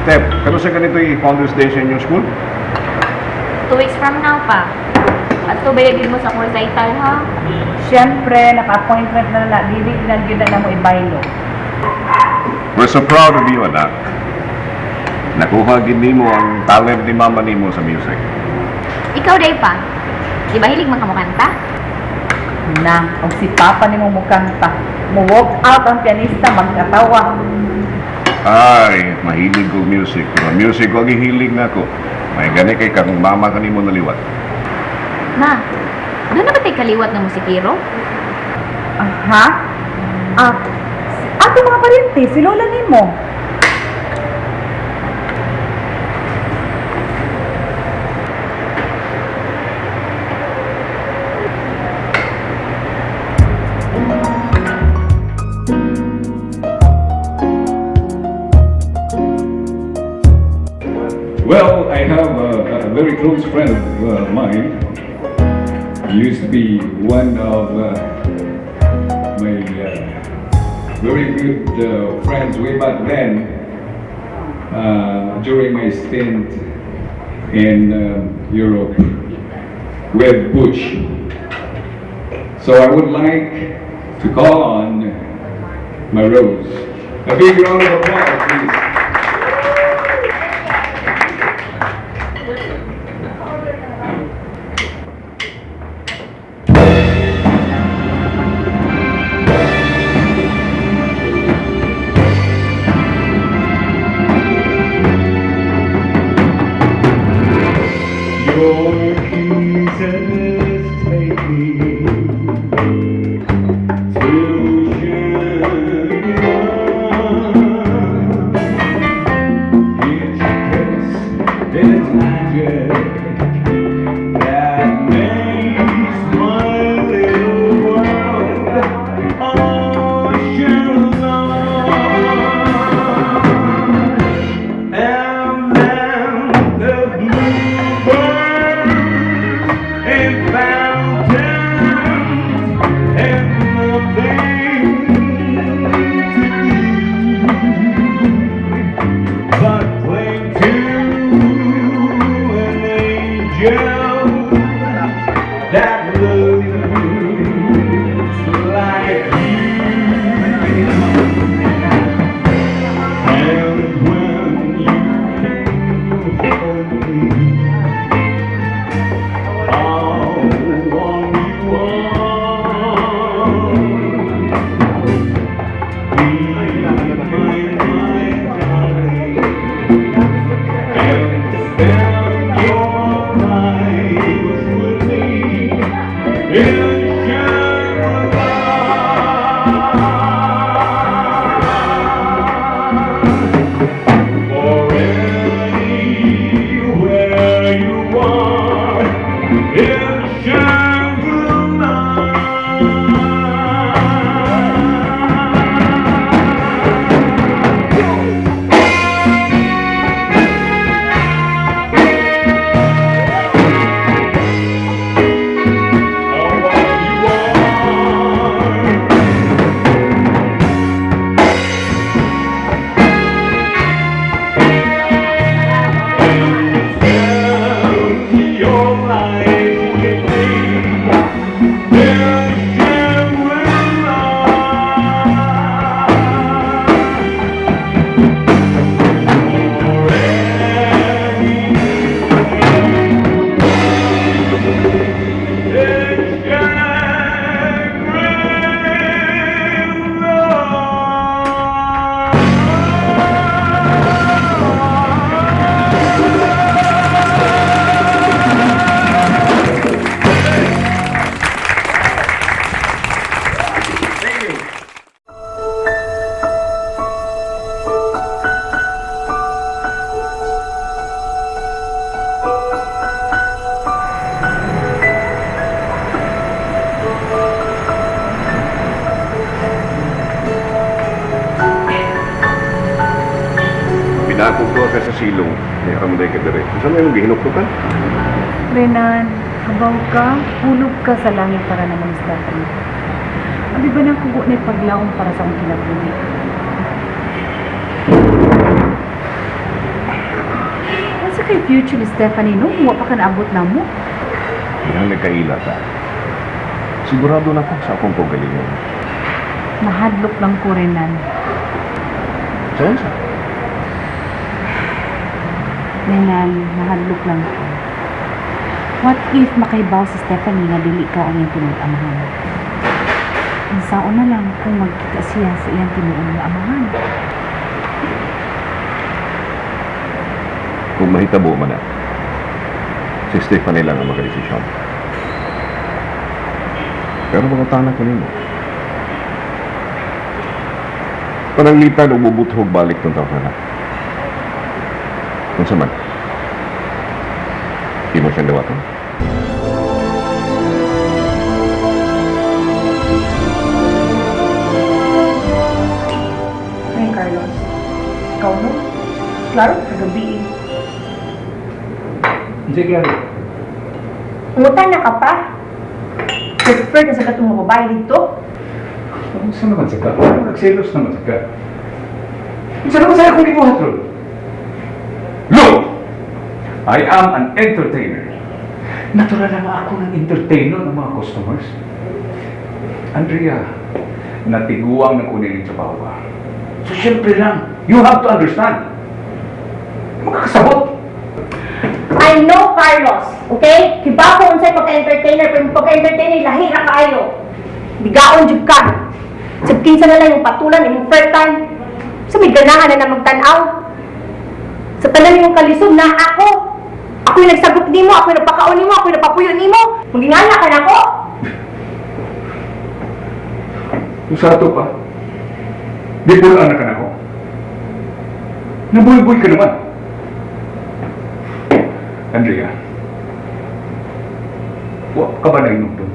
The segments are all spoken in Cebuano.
Step, kanus-a ganito yung Founders Day sa inyong school? 2 weeks from now pa. At to bayagin mo sa akong recital, ha? Siyempre, naka-appointment na na, dili na gyud na mo ibaylo. We're so proud of you, anak. Nakuha gid nimo ang talent ni mama nimo sa music. Ikaw, day pa. Di ba hilig man ka mo kanta? Na, og si Papa nimo mukanta. Mo walk out ang pianista magkatawa. Ay, mahilig ko music. Pero music ko ang hilig na ako. May gani kay kang mama kanimo naliwat. Ma, doon na ba tayo kaliwat ng musikero? Aha. Ah, ato mga parente, si Lola nimo. Well, I have a very close friend of mine. He used to be one of my very good friends way back then, during my stint in Europe with Butch. So I would like to call on my Rose. A big round of applause, please. Your kisses take me to Shangri-La. Each kiss is magic that makes my little world a Shangri-La. And then the bluebirds in fountains and nothing to do but cling to an angel that looks like you. And when you hold me, how warm you are. Be mine, my darling, and spend your life with me in Shangri-La. For anywhere you are in Shangri-La. How warm you are. Spend your life with me in Shangri-La. In Shangri-La. Thank you. Pinakog ko ka sa silong. May kamunday ka dire. Saan may mong gihinuktukan? Renan, habaw ka, hulog ka sa langit para naman sa datan. Abi ba nang kugo na paglaom para sa akong kinabuhi? future ni Stephanie, no? Wa pa ka naabot na mo. Iyang nagkaila ka. Sigurado na ko sa akong kaugalingon. Nahadlok lang ko, Renan. Sa unsa? Renan, nahadlok lang ko. What if makahibaw si Stephanie nga dili ka ang iyang tinuod amahan? Unsaon na lang kung magkita siya sa iyang tinuod nga amahan? Kung mahitabo man na, si Stephanie lang ang makadesisyon. Pero mangutana ko nimo. Pananglitan og mubuthog balik tong tawo na. Unsa man? Imo siyang dawaton? Ay, Carlos. Ikaw, no? Klaro, kagabi eh. Hindi, klaro. Umutan na ka pa. Prefer na sa katong mga babae dito. Unsa naman sa ka? Nagselos naman sa ka. Unsa naman sa akong gibuhat ron? Look! I am an entertainer. Natural lang ako ng entertainer ng mga customers. Andrea, natiguang na kunin ng trabaho ba? So, syempre lang, you have to understand. Makakasabot. I know, Carlos. Okay? Kibaw ko unsay pagka-entertainer, pero pagka-entertainer, lahi ra kaayo. Bigaon jud ka. Sab kinsa na lang yung patulan imong first time. Sa may ganahan na na magtan-aw. Sa tanan nimong kalisod na ako. Ako yung nagsagot nimo, ako yung nagpakaon nimo, ako yung nagpapuyo nimo. Magingana ka na ako. Kung sa ato pa, di pulaan na ka na ako. Nabuy-buy ka naman. Andrea, wa ka ba nainom doon?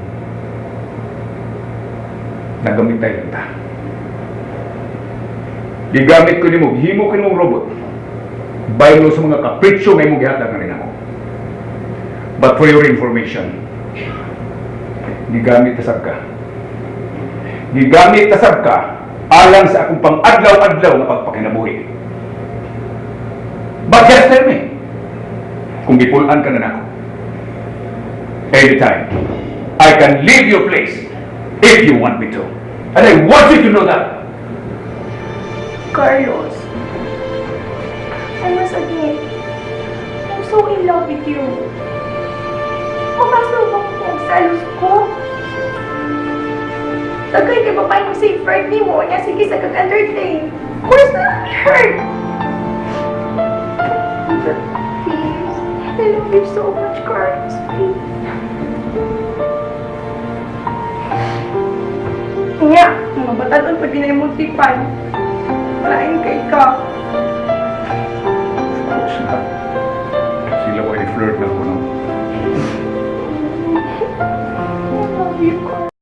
Nagamit tayo lang ta. Gigamit ko nimo, gihimo ko nimong robot. Baylo sa mga kapritsyo nga imong gihatag na rin ako. But for your information, gigamit tasab ka. Gigamit tasab ka alang sa akong pang-adlaw-adlaw nga pagpakinabuhi. But just tell me, kung gipulaan ka na nako, anytime, I can leave your place if you want me to. And I want you to know that. Carlos, I must admit, I'm so in love with you. Makaso ba ko ang selos ko? Tagay kay babae mo say friend ni mo, niya sige sa kag-entertain. Of course na I'll be hurt. But please, I love you so much, Carlos. Please. Nya, mga batanon pwede na yung tipan. Malain kay ka. Of course not. Sila ko ay flirt na ko, no? I love you, Carlos.